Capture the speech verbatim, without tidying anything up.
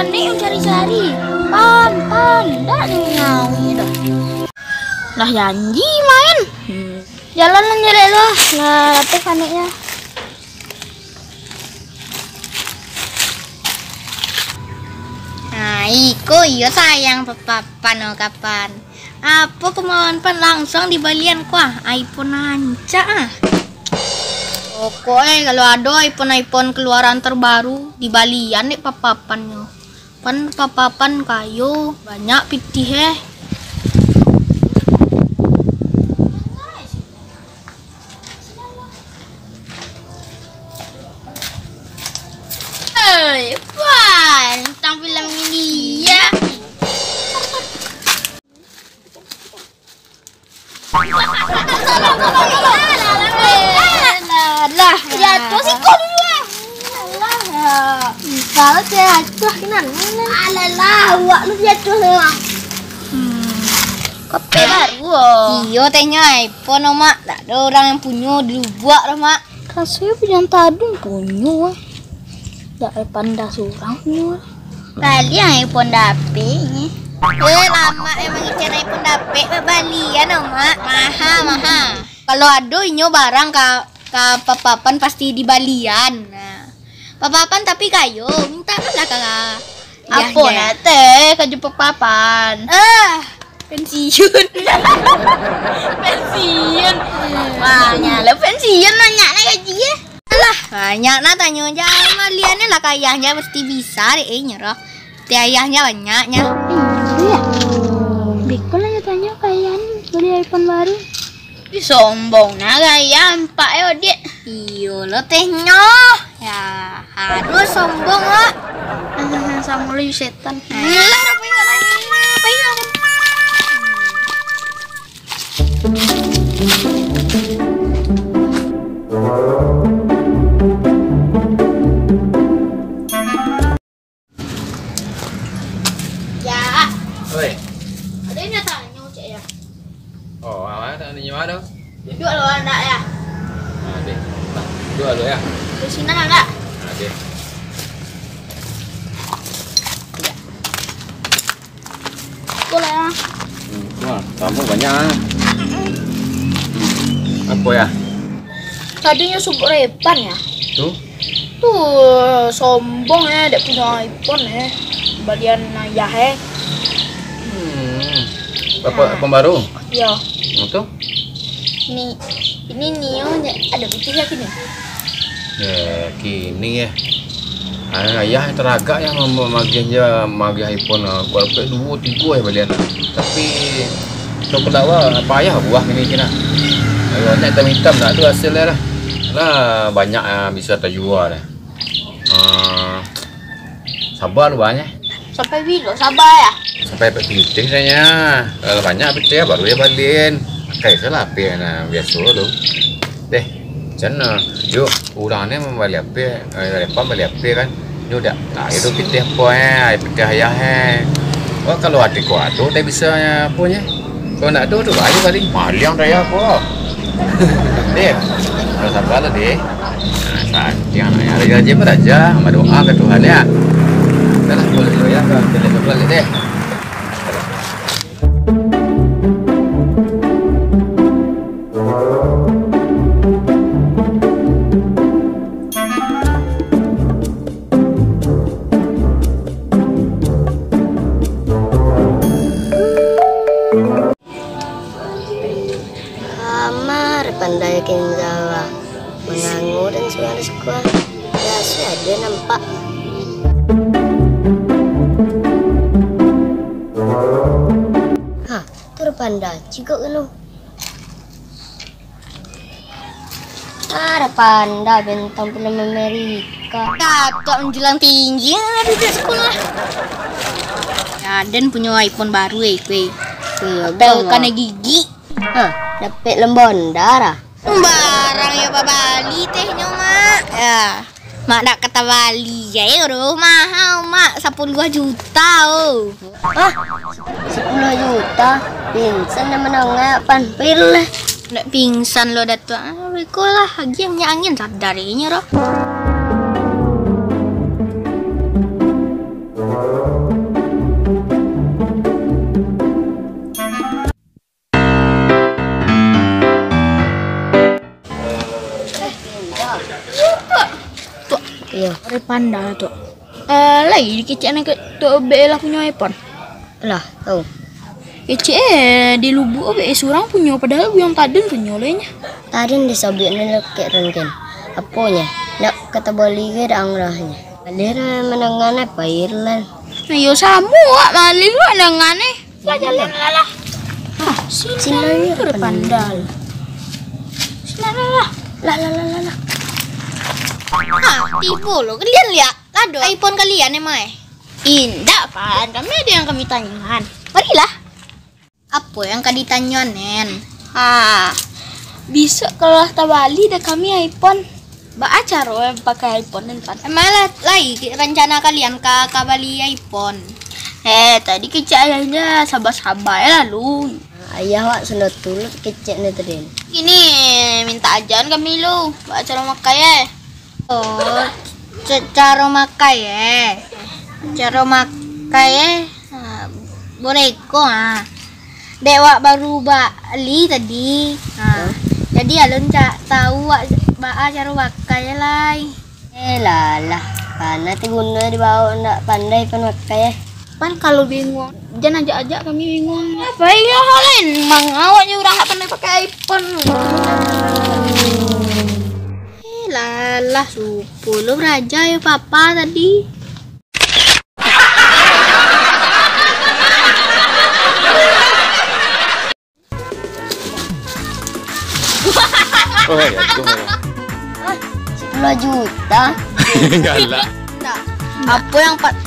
Nek cari-cari. Pan, pan, ndak nyawi dah. Lah janji main. Hmm. Jalan lah, jelek lah. Lah, lapeh paneknyo. Nah, iko iyo sayang papapan, oh, kapan. Apo kemauan pan, langsuang dibalian ko ah, iPhone rancak ah. Pokok e, kalau ado iPhone-iPhone keluaran terbaru, dibalian dek papapannyo. Pan papapan kayo, banyak pitih e. Hei, pan, tampil India. Lah, jatuh siko dulu, eh. Alah, ya. Kalau jatuh, kenal. Alah, lah, awak lu jatuh, lah. Hmm. Kopi baru, oh. Iyo, tehnyo iPhone, oh, Mak. Tak ada orang yang punyo di Lubuak, dah, Mak. Kasih punya tadung punyo, eh. Dak ada pandas urang punyo, eh. Balian iPhone dapek ni. Eh, lamak memang ikan iPhone dapek, balian, oh, Mak. Maha, maha. Kalau ado inyo barang ka, ka papapan pasti dibalian. Nah. Papapan tapi kayo, minta lah ka Apo nak teh, ka jumpa papan? Ah, pensiun. Pensiun. Banyak lah pensiun, banyak lah gaji, eh. Alah, banyak nak tanyo je. Maliannya lah ka ayahnya, mesti bisa deh, eh, nyerah. Ti ayahnya banyaknya. Hmm, iya. Beko lah ya tanyo ka ayah ni, beli iPhone baru. Ih, sombong nah gaya ampak yo, Dik. Iyo lo tehnyo. Ya, harus sombong lo. Sama lu setan. Alah, apa yang lain? Apa yang lain? Ya. Oi. Ada yang nak tanya, Cek, ya? Oh, awak nak tanya apa tu? Duduk lo, nak, ya? Ah, deh. Duduk lo, ya? Di sini, nak? Ah, deh. Boleh, ya? Hmm, wah, tamu banyak, ah. Hmm. Apa, ya? Tadinyo subuk repan, ya? Tu? Tu, sombong, eh, dak punyo iPhone, eh. Balian ayah, eh. Hmm. Apa, nah. iPhone baru? Iyo. Apa tu? Ni, ini Nio, ado pitih yo kini? Ya, kini, ya. Ah, ayah taragak, ya, mem-, magiah je, magiah iPhone, ah, kuat sampai duo, tigo, ya, balian. Tapi, tu padawa, payah buah kini, kini. Ayo, nak hitam-hitam, nak tu hasilnyo lah. Lah, banyak, ah, bisa tajua lah. Ah, saba lu, Bang, eh. Sampai bilo saba, ya? Sampai dapek pitih, katanya. Kalau banyak pitih, baru ya balian. Pakai salah H P nah, biaso tu. Deh, macam mana? Yo, urang ni mambali H P, eh, Repan bali H P kan. Yo, dak tahu tu pitih apo, eh, pitih ayah, eh. Oh, kalau ati ko ado, tak bisa, eh, apo, eh. Kalau ndak ado tu, ayo kali. Maliang daya ko. Deh, kalau sabar lah, deh. Nah, santiang lah, ya. Raja je raja, badoa ka Tuhan, ya. Dah lah, boleh dulu, ya. Kita lihat dulu, deh. Amar pandai Kenzawa, mangangu dan suara sekuah. Biasa aja nampak. Ha, tu Panda, cikok kanu. Ada Panda bintang film Amerika. Kakak menjulang tinggi, ada di sekolah. Ya, dan punya iPhone baru, eh, kue. Kue, Apple abang, kena ah. Gigi. Ha, dapek lembonda lah. Barang ya babali tehnyo, Mak. Ya. Mak dak kata bali, ya, eh, doh, mahal, Mak. Sapuluah juta, oh. Hah? Sapuluah juta? Pingsan dah manangah, Pan. Pailah. Dak pingsan lo, Datuak. Ah, beko lah. Agiah minyak angin, sadar inyo, doh. Tok. Tok. Iyo. Ari pandai, Tok. Eh, lai kecek nan ka Tok Bek lah punyo iPhone. Lah, tau. Kecek, eh, di Lubuak Bek surang punyo, padahal Buyuang Taden punyo lai nyo. Taden disabuik ni lekek rengken. Aponyo? Nak ka tabali ge dang rahnyo. Alih lah manangan apa Irlan. Nah, yo samo, wak malih wak manangan eh. Lah, jalan lah, lah. Ah, sini Sini aja tu ada pandai. Pandai. Sini lah, lah. Lah, lah, lah, lah, lah. Ha, tibo lo. Kalian lihat, lah do iPhone kalian emang eh. Indak, Pan. Kami ada yang kami tanyakan. Marilah. Apa yang ka ditanyo, Nen? Ha, bisuak kalau lah tabali dah kami iPhone. Baa caro pakai iPhone, Nen, Pan? Emang lah, lai rencana kalian ka, ka bali iPhone? Eh, tadi kecek ayah inyo saba-saba e lalu. Ayah wak sando tulut kecek ni tadi. Ini minta ajaran kami lu, baa caro makai e. Oh, ca-, caro makai e. Caro makai e. Ha, boreko ha. Dek wak baru bali tadi. Ha. Jadi alun cak tahu wak baa caro makai e lai. Eh, lah, lah. Kana ti guno dibawa ndak pandai pun makai eh. Pan kalau bingung, jan ajak-ajak kami bingung. Apa iyo hal lain? Mang awak je urang ndak pandai pakai iPhone. Eh, lah, lah, supo lo baraja yo papa tadi. Oh, ya, itu. Sepuluh juta. Galak. Apa yang pat-